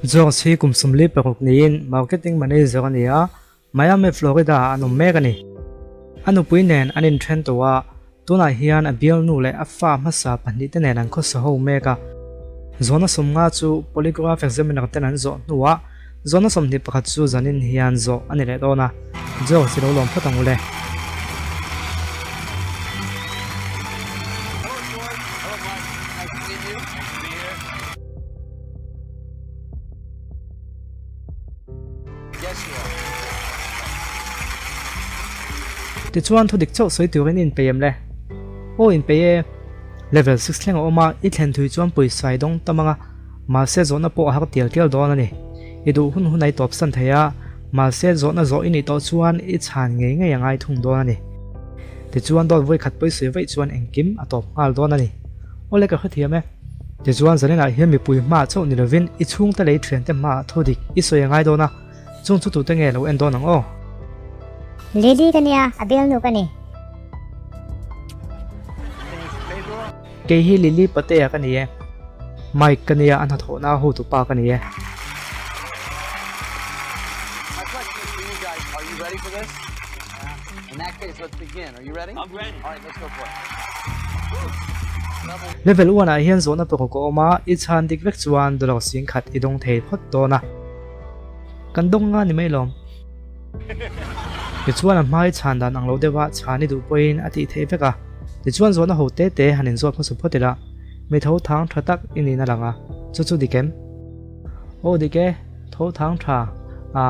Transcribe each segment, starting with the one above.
Jones hi kum 46 niin marketing manager a ni a, Miami, Florida ah an awm mek a ni. A nupui nen an inthen tawh a, tunah hian a bialnu leh a fa hmasa pahnihte nen an khawsa ho mek a. Zawhna 50 chu polygraph examiner ten an zawh hnuah zawhna 21 chu zanin hian zawh a ni leh dawn a, George i lo lawm phawt ang u le. Tichuan thudik chauh sawi turin i inpeih em le? Aw inpeih e. Level six thleng a awm a, i thlen thui chuan pawisa i dawng tam ang a, mahse zawhna pawh a har tial tial dawn a ni. I duh hun hun a i tawpsan thei a, mahse zawhna zawh i nih tawh chuan i chhan ngei ngei a ngai thung dawn a ni. Tichuan dawt vawi khat pawisawi vaih chuan engkim a tawp nghal dawn a ni. Awle ka hrethiam e. Tichuan zaninah hian mipui hmaah chauh ni lovin i chhungte leh i thiante hmaah thu dik i sawi a ngai dawn a, chung chu tute nge lo en dawn ang aw? Lily ka nia, a bialnu ka ni. Kei hi Lily Patea ka ni e. Mike ka nia, a hnathawhna a hotupa ka ni e. Level one ah hian zawhna paruk a awm a, i chhan dik vek chuan dollar 10,000 i dawng thei phawt dawn a. Kan dawng nga ni mai lawm. Tichuan a hmai chhan dan ang lo deuh a chhan i duh pawhin a tih theih vek a. Tichuan zawhna ho te te han inzawt hmasa phawt ila, mi tho thang tha tak i niin a lang a, chu chu dik em? Aw dik e, tho thang tha a,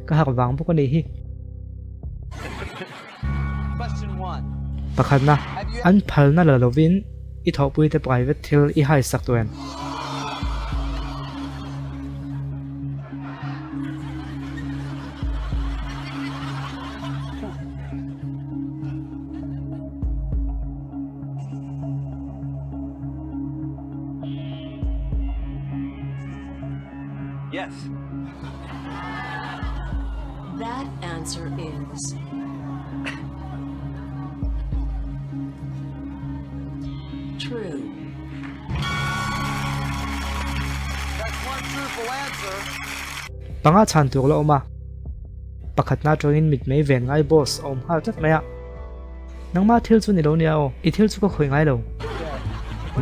ka hak vang bawk a nih hi. Pakhatna, an phalna la lovin i thawhpuite private thil i hai sak tawh em? Yes. That answer is true. That's one truthful answer. Panga chhan tur la awm a. Pakhatna atangin mitmei ven ngai boss a awm nghal tlat mai a. Nangmah thil chu ni lo nia aw, i thil chu ka khawih ngai lo.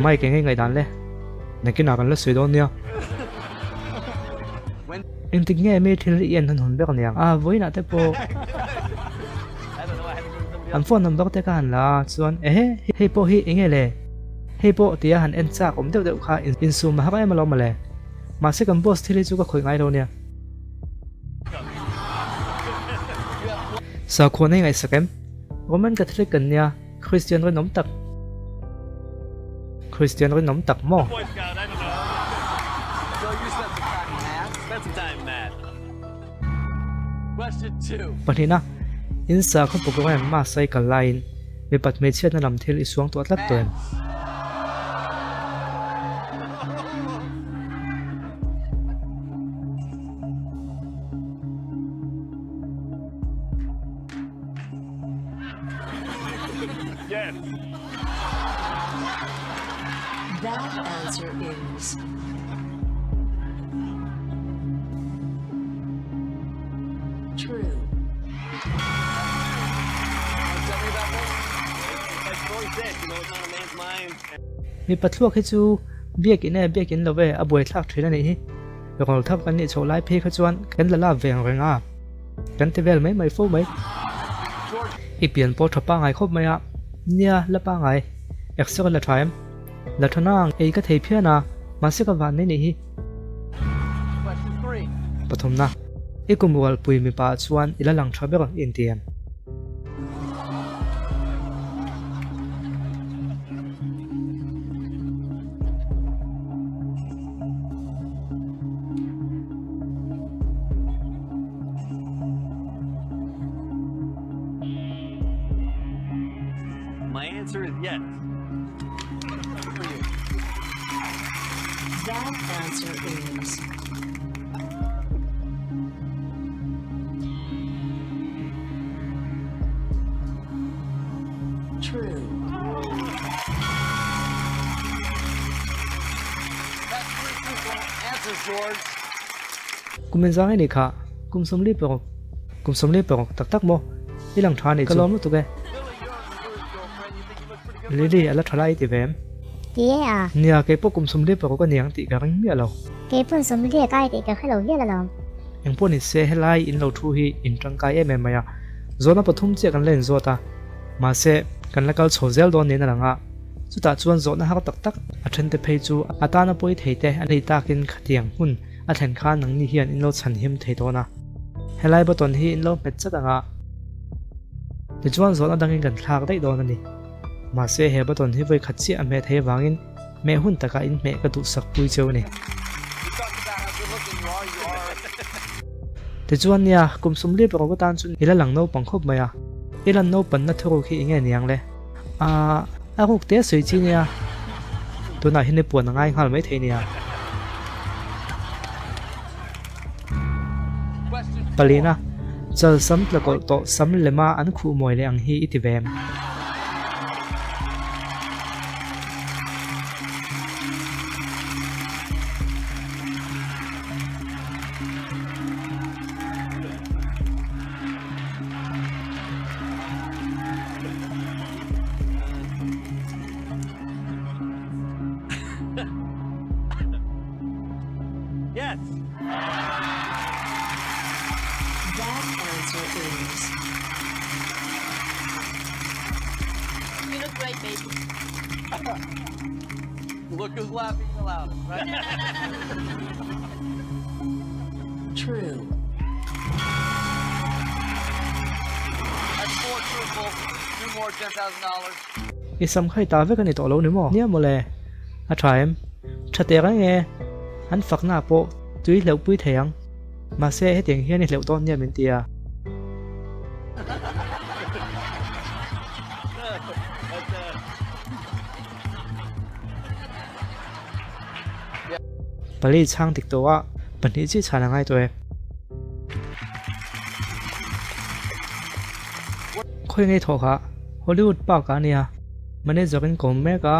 Mike eng nge ngaihdan le? Nakinah kan la sawi dawn nia. Engtik nge mi thil i en hun hun ber aniang? A, vawiinah te pawh an phone number te ka han la a, chuan ehe, hei pawh hi enge le? Hei pawh tia han en chak awm deuh deuh kha insum a har em alawm mawle. Mahse kan boss thil hi chu ka khawih ngai lo nia. Sakhua nei ngaihsak em? Roman Catholic kan nia, Kristian rinawm tak. Kristian rinawm tak maw? Pahnihna, in sakhaw program mass a i kal laiin mipat hmeichhiatna lam thil i suang tuah tlat tawh em? Yes. That answer is true. Mipa thluak hi chu biakin e biakin lo e a buaithlak thin a nih hi. Rawl thap kan nih chhoh lai phei kha chuan kan la lap ve ang reng a, kan ti vel mai mai fo mai. I pian pawh tha pangai khawp mai a, nia la pangai, exer la tha em? La tha nang, ei ka thei phian a, mahse ka van nei nih hi. Pathumna, I kum rualpui mipa ah chuan i la lang tha ber i inti em? My answer is yes. That answer is true. answers, George. Kum engzang nge ni kha? Kum 46. Kum 46 tak tak maw? I lang tha anih chu. Ka lawm lutuk e. Lily, a la tha lai i ti ve em? Ti e a. Nia, keipawh kum 46 a niang tih ka ring miah lo. Keipawh 40 kai tih ka hre lo hial alawm. Engpawh ni se helai in lo thu hi in tangkai em em mai a. Zawhna pathum chiah kan la inzawt a. Mahse, kan la kal chho zel dawn niin a lang a. Chutah chuan zawhna har tak tak a thente phei chu a tana pawi thei te a nei takin khatiang hun a thlen khan nangni hian in lo chhan him thei dawn a. Helai button hi in lo hmet chat ang a. Tichuan zawhna dangin kan thlak daih dawn a ni. Mahse he button hi vawi khat chiah a hmeh thei avangin hmeh hun takah in hmeh ka duhsak pui cheu a ni. Tichuan nia, kum 16 atan chuan i la lang naupang khawp mai a. I lan naupanna thuruk hi enge niang le? Aaa, a ruk te sawi chi nia. Tunah hian i puan a ngai nghal mai thei nia. Palina, chal sam tla kawlh tawh sam lema an khuh mawi leh ang hi i ti ve em? Yes. That answer is. You look great, baby. Look who's laughing the loudest, right? True. That's four truthful. Two more $10,000. I sam khai ta vek a ni tawh lo ni maw? Nia mawle. A tha em? Tha teh reng e. An fakna pawh tui hleuh pui thei ang. Mahse hetiang hian i hleuh dawn nia min ti a. Pali chhang dik tawh a, pahnih chiah chhan a ngai tawh e. Khawi ngei thawh kha Hollywood Park ah a nia, manager in kawm mek a,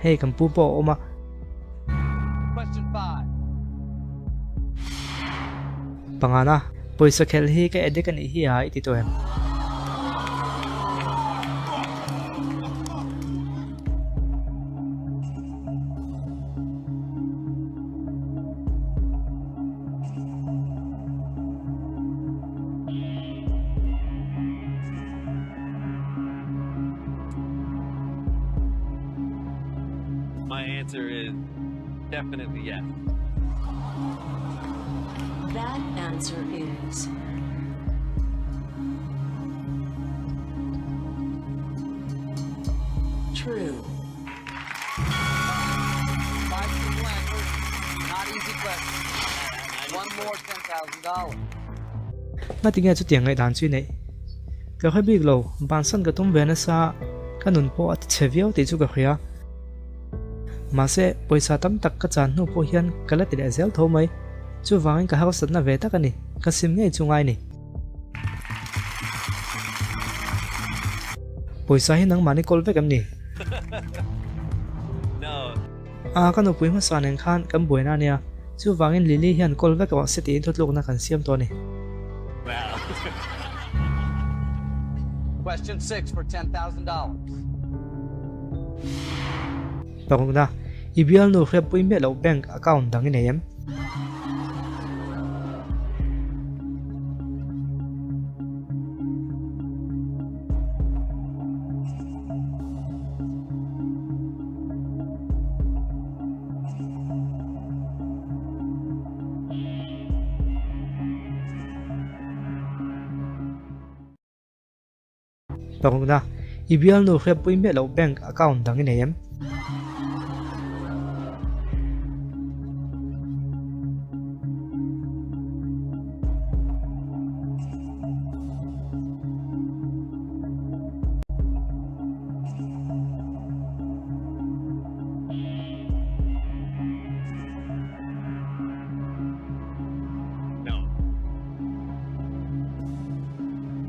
hei kan pu pawh a awm a. Pangana, pawisa khelh hi ka addict a nih hi a i ti tawh em? My answer is definitely yes. That answer is true. Five simple answers, not easy questions. One more $10,000. Ngatinge chutiang ngaihdan chu i neih? Ka hre bik lo, bansan ka tum ve nasa, ka nun pawh a ti chhe viau tih chu ka hria. Mahse, pawisa tam tak ka chan hnu pawh hian ka la ti leh zel tho mai. Chuvangin ka harsatna ve tak a ni, ka sim ngei chu ngai ni. Pawisa hi nangmahni kawl vek em ni? A, ka nupui hmasa nen khan kan buaina a nia, chuvangin Lily hian kawl vek rawh se tiin thutlukna kan siam tawh a ni. Parukna, I bialnu hriatpui miah loh bank account dang i nei em? Parukna, I bialnu hriatpui miah loh bank account dang i nei em?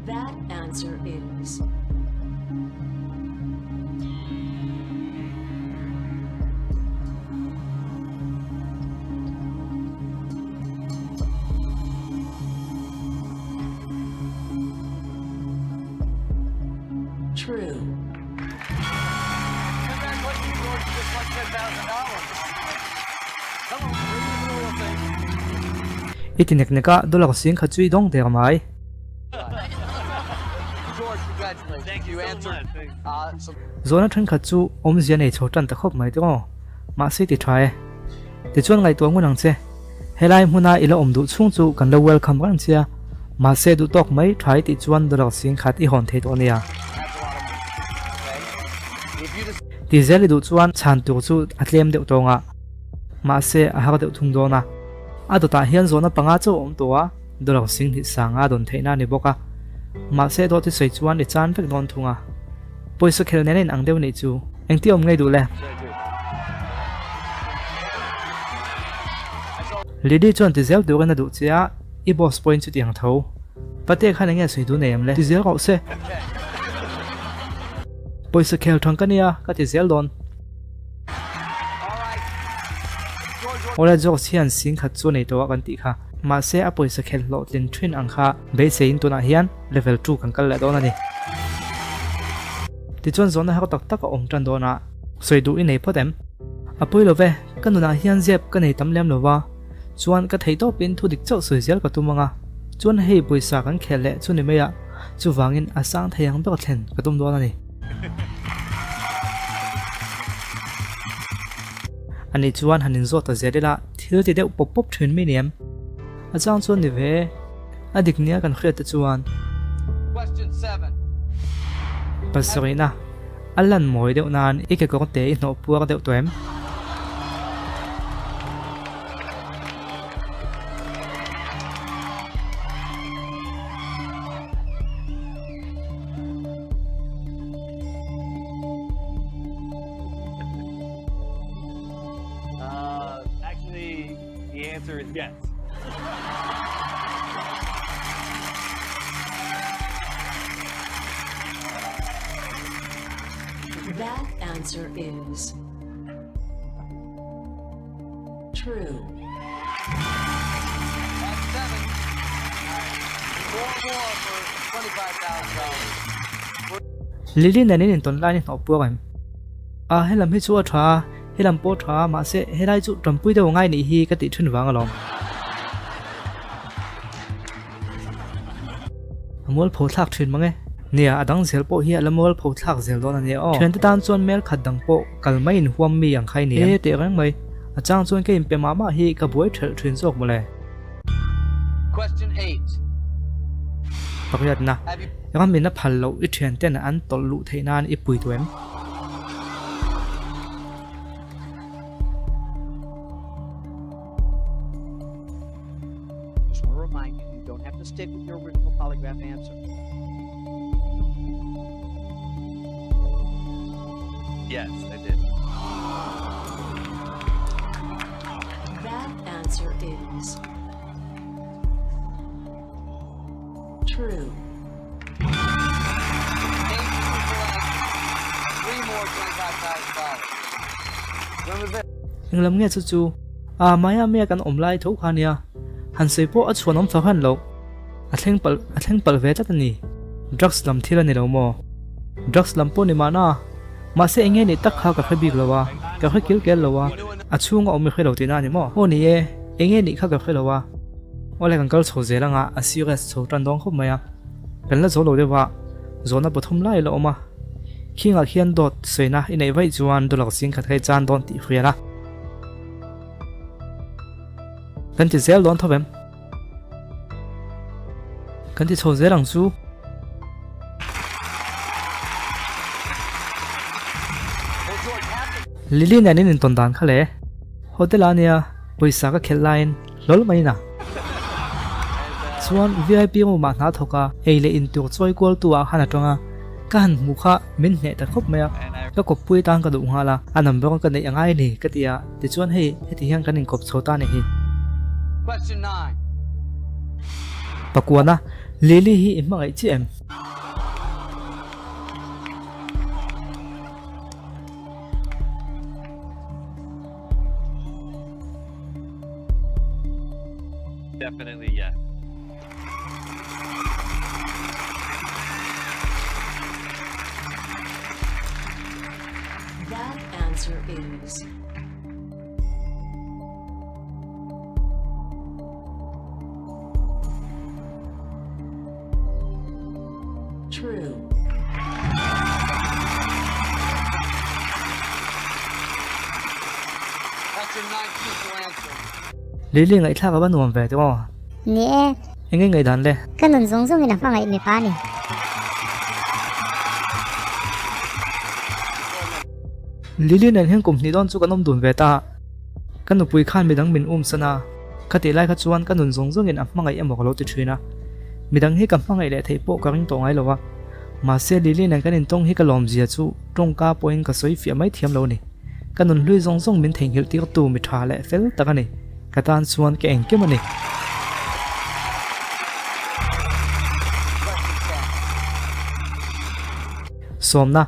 That answer is I ti nek nek a, dollar sing kha chu i dawng der mai. Zawhna thenkhat chu awmzia nei chho tan ta khawp mai tawh aw. Mahse ti tha e. Tichuan ngaihtuah ngun ang che. Helai hmuna i la awm duh chhung chu kan lo welcome reng che a, mahse duh tawk mai tha i tih chuan dollar sing khat i hawn thei tawh a nia. Ti zel i duh chuan chhan tur chu a tlem deuh tawng a, mahse a har deuh thung dawn a. A dawtah hian zawhna panga chauh a awm tawh a, dollar sing hnih sanga dawn theihna a ni bawk a. Mahse dawt i sawi chuan i chan vek dawn thung a. Pawisa khel nen a inang deuh nih chu. Engti awm ngei duh le? Lily chuan ti zel turin a duh che a, i boss pawhin chutiang tho. Pate khan enge sawi duh nei em le? Ti zel rawh se. Pawisa khel thang ka nia, ka ti zel dawn. Awle George hian sing khat chu a nei tawh a kan tih kha. Mahse a pawisa khel hlawhtlin thin ang kha beiseiin tunah hian level 2 kan kal leh dawn a ni. Tichuan zawhna har tak tak a awm tan dawn a, sawi duh i nei phawt em? A pawi lo ve, ka nunah hian zep ka nei tam lem lo va, chuan ka theih tawpin thu dik chauh sawi zel ka tum ang a, chuan hei pawisa kan khel leh chu ni mai a, chuvangin a sang thei ang ber thlen ka tum dawn a ni. Ani chuan han inzawt ta zel ila, thil ti deuh pawp pawp thin mi ni em? A chang chuan ni ve. A dik nia kan hriat te chuan. Pasarihna, A lan mawi deuh nan i kekawr te i hnawh puar deuh tawh em? The answer is yes. That answer is true. That's seven. Four more for $25,000. Lily nen in intawn lai ni hnawh puar em? A helam hi chu a tha a. Helam pawh tha a, mahse helai chu tanpui deuh angai nih hi ka tih thin vang alawm. A mualpho thlak thin mang e. Nia, a dang zel pawh hi a la mualpho thlak zel dawn a nia aw. Thiante tan chuan mel khat dang pawh kal mai in huam mi ang khai ni em? E teh reng mai. A chang chuan ka inpe mah mah hi ka buai thelh thin zawk mawle. Question 8. Pakhiatna, Ram in a phal loh i thianten an tawlh luh theih nan i pui duh em? Just want to remind you, you don't have to stick with your original polygraph answer. Yes, I did. That answer is true. Englam nge chu chu? A Miami a kan awm lai tho kha nia. Han sawi pawh a chhuan awm fak han lo. A thleng palh a thleng palh ve tlat a ni. Drugs lam thil a ni lo maw? Drugs lam pawh ni mahna. Mahse enge nih tak kha ka hre bik lo a, ka hre kil kel lo a. A chhunga awm i hre lo tihna a ni maw? Aw ni e, enge nih kha ka hre lo a. Awle kan kal chho zel anga a serious chho tan dawn khawp mai a, kan la zo lo deuh a, zawhna pathum lai la awm a, khingah khian dawt sawina i neih vaih chuan dollar zing khat kha i chan dawn tih hrial a, kan ti zel dawn tho em? Kan ti chho zel ang chu. Lily nen in intawn dan kha le, hotel ah nia pawisa ka khelh laiin hlawl mai na. Chuan VIP room ah hna thawk a, ei leh in tur chawi kual tu ah khan a tawng a, ka han hmuh kha min hneh ta khawp mai a, ka kawppui atan ka duh nghal a, a number ka neih a ngai a ni ka ti a, tichuan hei heti hian kan inkawp chho ta a ni hi. Pakuana, Lily hi i hmangaih chiah em? Definitely yes. That answer is. your ninth truthful answer. Lily ngaihthlak a va nuam ve tawh aw. Ni e. Enge ngaihdan le? Ka nun zawng zawngin a hmangaih mipa a ni. Lily nen hian kum hnih dawn chu kan awm dun ve ta. Ka nupui khan midang min um san a, ka tih lai kha chuan ka nun zawng zawngin a hmangaih emaw ka lo ti thin a. Midang hi ka hmangaih leh theih pawh ka ring tawh ngai lo a. Mahse Lily nen kan intawng hi ka lawmzia chu tawngka pawhin ka sawi fiah mai thiam lo a ni. Ka nun hlui zawng zawng min theihnghilh tirtu mi tha leh fel tak a ni. Ka tan chuan ka engkim a ni. Sawmna,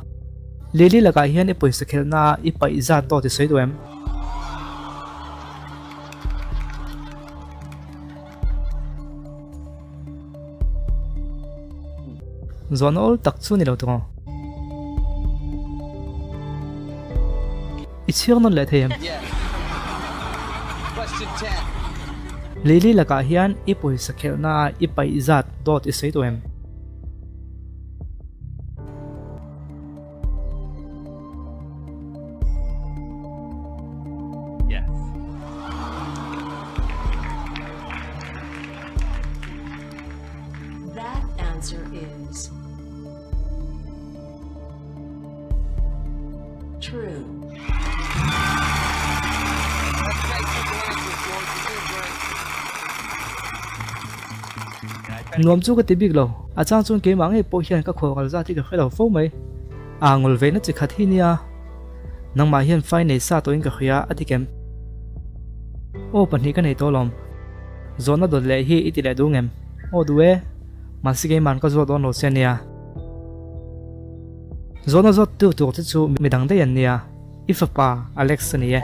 Lily lakah hian i pawisa khelhna a i paih zat tawh ti sawi duh em? Zawhna awl tak chu ni lo tawh ang. I chhiar nawn leh thei em? Lily lakah hian i pawisa khelhna a i paih zat dawt i sawi tawh em? Yes. That answer is true. That's nice simple answers, George. You're doing great. Nuam chu ka ti bik lo. A chang chuan keimah ngei pawh hian ka khual kal zat hi ka hre lo fo mai. Aa ngawl veina chi khat hi nia. Nangmah hian fai nei sa tawhin ka hria a ti kem. Aw pahnih ka nei tawh lawm. Zawhna dawt leh hi i ti leh duh ngem? Aw duh e. Mahse keima'n ka zawt dawn lo che nia. Zawhna zawt tu tur te chu midang daih an nia. I fapa Alex a ni e.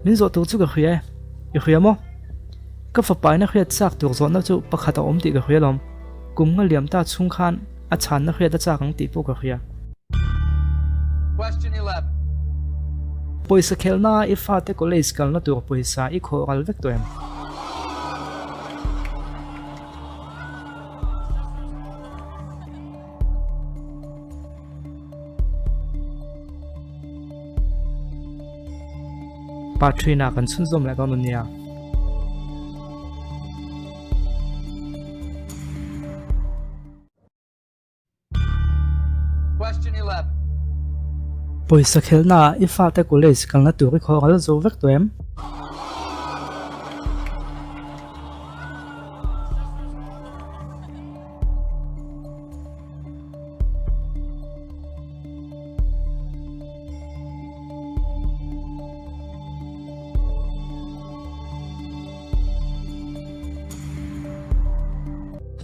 Min zawh tur chu ka hria e. I hria maw? Ka fapa in a hriat chak tur zawhna chu pakhat a awm tih ka hria lawm. Kum nga liam ta chhung khan a chhanna hriat a chak ang tih pawh ka hria. Pawisa khelhna i fate college kalna tur pawisa i khawh ral vek tawh em? Pa ṭhina kan chhunzawm leh dawn a nia. Pawisa khelhna ah i fate college kalna tur i khawh ral zo vek tawh em?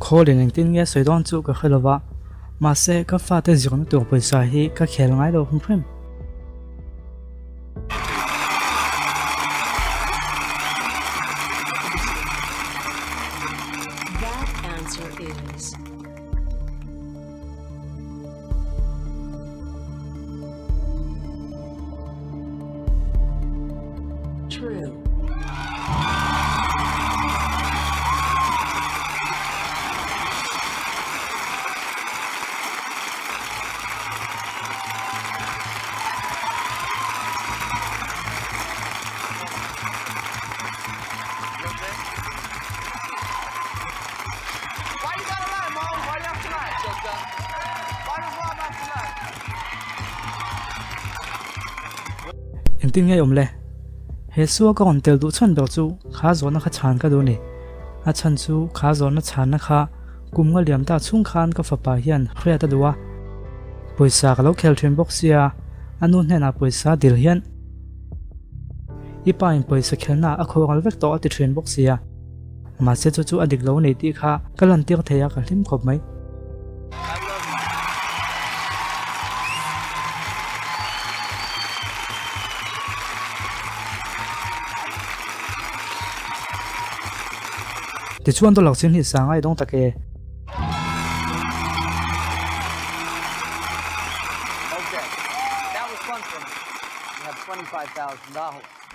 Khawlin engtin nge sawi dawn chu ka hre lo va, mahse ka fate zirna tur pawisa hi ka khel ngai lo hrim hrim. That answer is True. Why you gotta lie, Mom? Why you have to lie? Why does Rob have to lie? Engtin nge awm le? He sua ka rawn tel duh chhan ber chu kha zawhna kha chhan ka duh a ni. A chhan chu kha zawhna chhanna kha kum nga liam ta chhung khan ka fapa hian hriat a duh a. Pawisa ka lo khel thin bawk sia, a nu hnenah pawisa dil hian i pa in pawisa khelna a khawhral vek tawh a ti thin bawk sia. Mahse chu chu a dik lo nei tih kha ka lantir thei a ka hlim khawp mai. Tichuan dollar chin hi sang a i dawng tak e.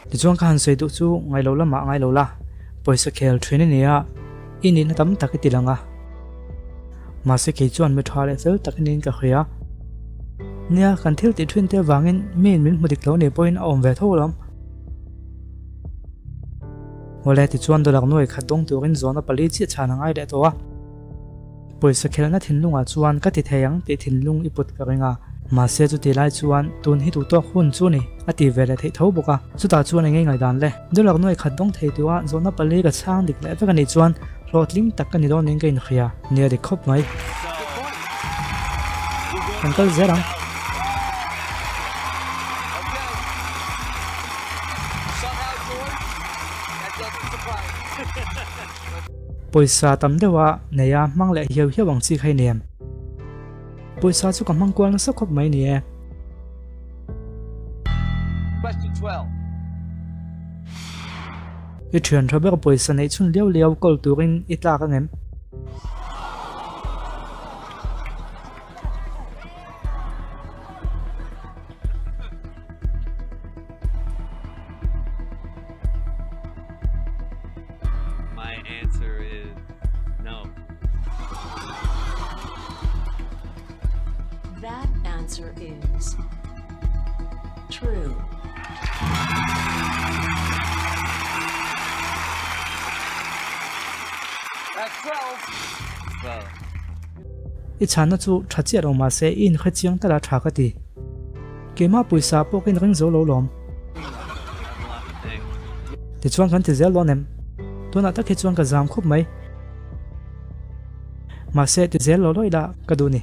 Tichuan ka han sawi duh chu ngailo lamah ngailo la. Pawisa khel thin i ni a, i nihna tam tak i ti lang a. Mahse kei chuan mi tha leh fel tak i niin ka hria. Nia, kan thil tih thin te avangin miin min hmu dik lo nih pawhin a awm ve tho alawm. Awle, tichuan dollar nuai khat dawng turin zawhna pali chiah chhan a ngai leh tawh a. Pawisa khelhna thinlungah chuan ka ti thei ang tih thinlung i put ka ring a. Mahse chuti lai chuan tun hi duhtawk hun chu ni a ti ve leh theih tho bawk a. Chutah chuan eng nge ngaihdan le? Dollar nuai khat dawng thei tura zawhna pali ka chhang dik leh vek a nih chuan hlawhtling tak ka ni dawn niin ka inhria. Nia dik khawp mai. Kan kal zel ang. Pawisa tam deuha nei a hmang leh hiau hiau ang chi kha i nem. Pawisa chu ka hmang kual nasa khawp mai ni e. I thian tha ber pawisa neih chhun liau liau kawl turin i tlak ang em? My answer is no. That answer is true. That's 12. 12. I chhanna chu tha chiah lo mahse i inhre chiang tala tha ka ti. Keimah pawisa pawh ka inring zo lo lawm. Tichuan kan ti zel dawn em? Tunah tak hi chuan ka zam khawp mai. Mahse ti zel lo lawih la ka duh ni.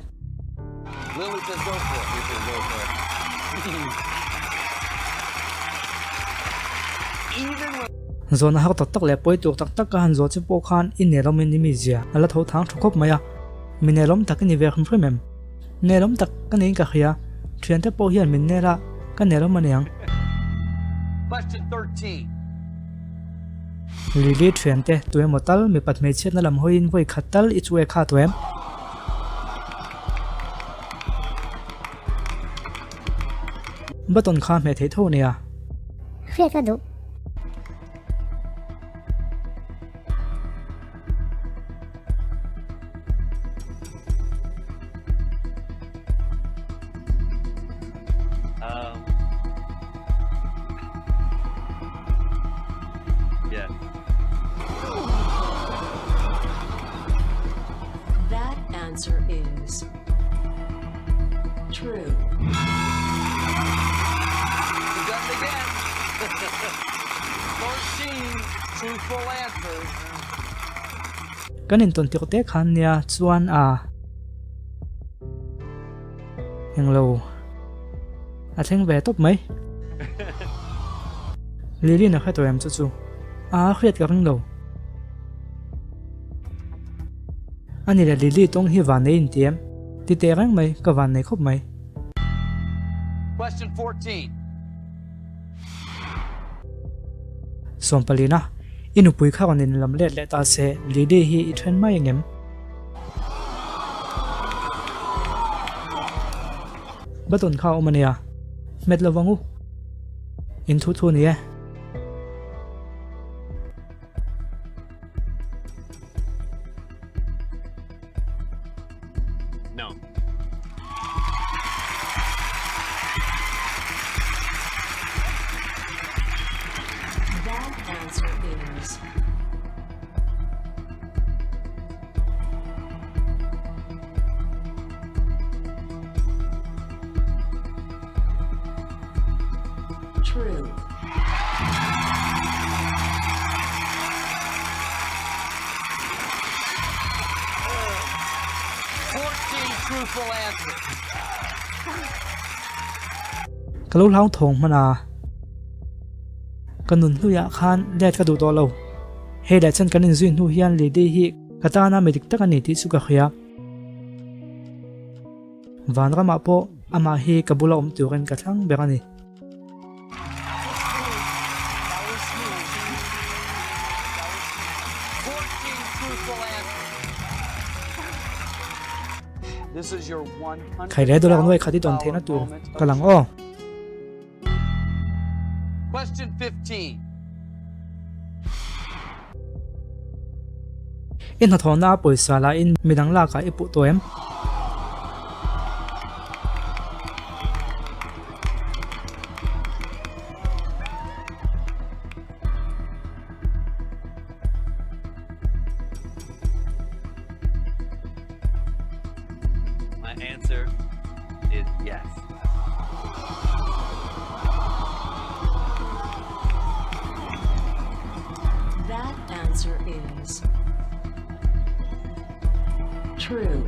Zawhna har tak tak leh pawi tur tak tak ka han zawh che pawh khan i nelawmin i mizia a la tho thang tha khawp mai a. Mi nelawm tak i ni ve hrim hrim em? Nelawm tak ka niin ka hria, thiante pawh hian min nel a, ka nelawm a niang. Lily thiante, tu emaw tal mipat hmeichhiatna lam hawiin vawi khat tal i chu e kha tu em? Button kha hmeh theih tho ania. Hriat ka duh. Um, yes. That answer is true. You've done it again. 13 truthful answers. Kan intawn tirh te khan nia chuan a englo a thleng ve tawp mai. Lily na hre tawh em chu chu a hriat ka ring lo. Ani le Lily tawng hi van nei inti em? Ti teh reng mai ka van nei khawp mai. Question 14. Sawmpalina, i nupui kha rawn inlam let leh ta se, Lily hi i then mai angem? Button kha a awm ania, hmet lo vang u. In thu thu ni e. No. That answer is true. Ka lo hlau thawng hman a, ka nun hluiah khan let ka duh tawh lo. Hei leh chuan kan inzui hnu hian Lily hi ka tana mi dik tak a ni tih chu ka hria. Vanramah pawh amah hi ka bula awm turin ka thlang ber a ni. Khaile dollar nuai khat i dawn theihna tur ka lang aw. I hnathawhna a pawisa la in midang lakah i puh tawh em? My answer is yes. That answer is true.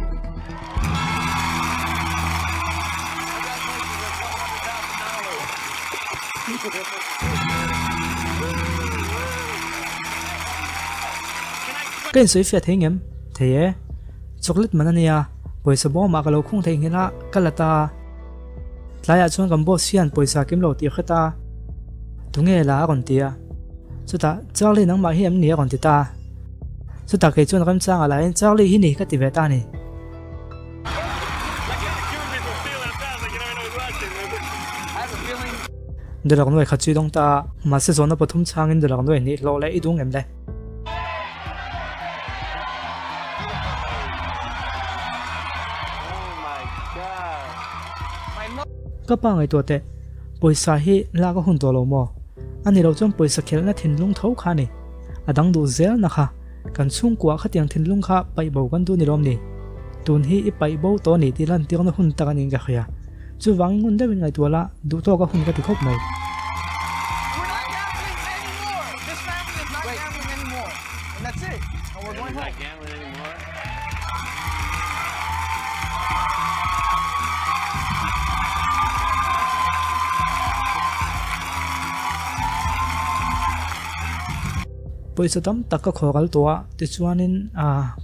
Ka insawi fiah thei ngem? Thei e. Chocolate man a nia, pawisa bawmah ka lo khung thei nghilh a, ka la ta. Tlaiah chuan kan boss hian pawisa kim lo tih hret a, tunge la a rawn ti a. Chutah, Charlie nangmah hi em ni a rawn ti ta a. Chutah kei chuan remchangah lahin Charlie hi ni ka ti ve ta a ni. Dollar nuai khat chu i dawng ta a, mahse zawhna pathum chhangin dollar nuai hnih hlawh leh i duh ngem le? Ka pa ngaihtuah teh, pawisa hi lak a hun tawh lo maw? A ni loh chuan pawisa khelhna thinlung tho kha a ni. A dang duh zel na kha, kan chhungkuah khatiang thinlung kha paih bo kan duh ni lawm ni? Tun hi i paih bo tawh a ni tih lantirna hun tak a niin ka hria. Chuvangin ngun deuhin ngaihtuah la, duh tawk a hun ka ti khawp mai. Pawisa tam tak ka khawral tawh a, tichuanin ah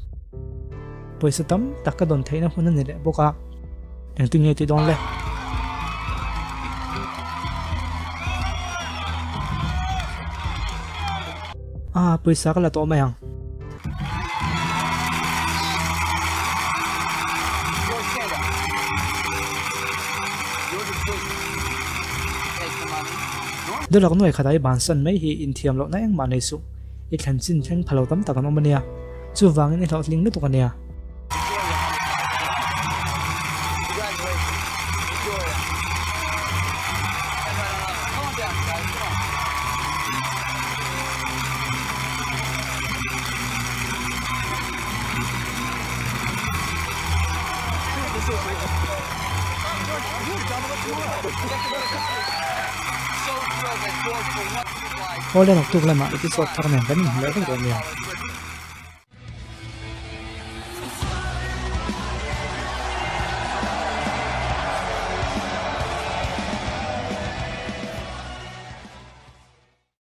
pawisa tam tak ka dawn theihna hun a ni leh bawk a, engtin nge tih dawn le? Ah, pawisa ka la tawh mai ang. Dollar nuai khatah i bansan mai hi inthiam lohna engmah nei suh. I thlen chin thleng pha lo tam tak an awm a nia. Chuvangin i hlawhtling lutuk a nia. Awle naktuk lamah episode thar nen kan inhmu leh vek dawn nia.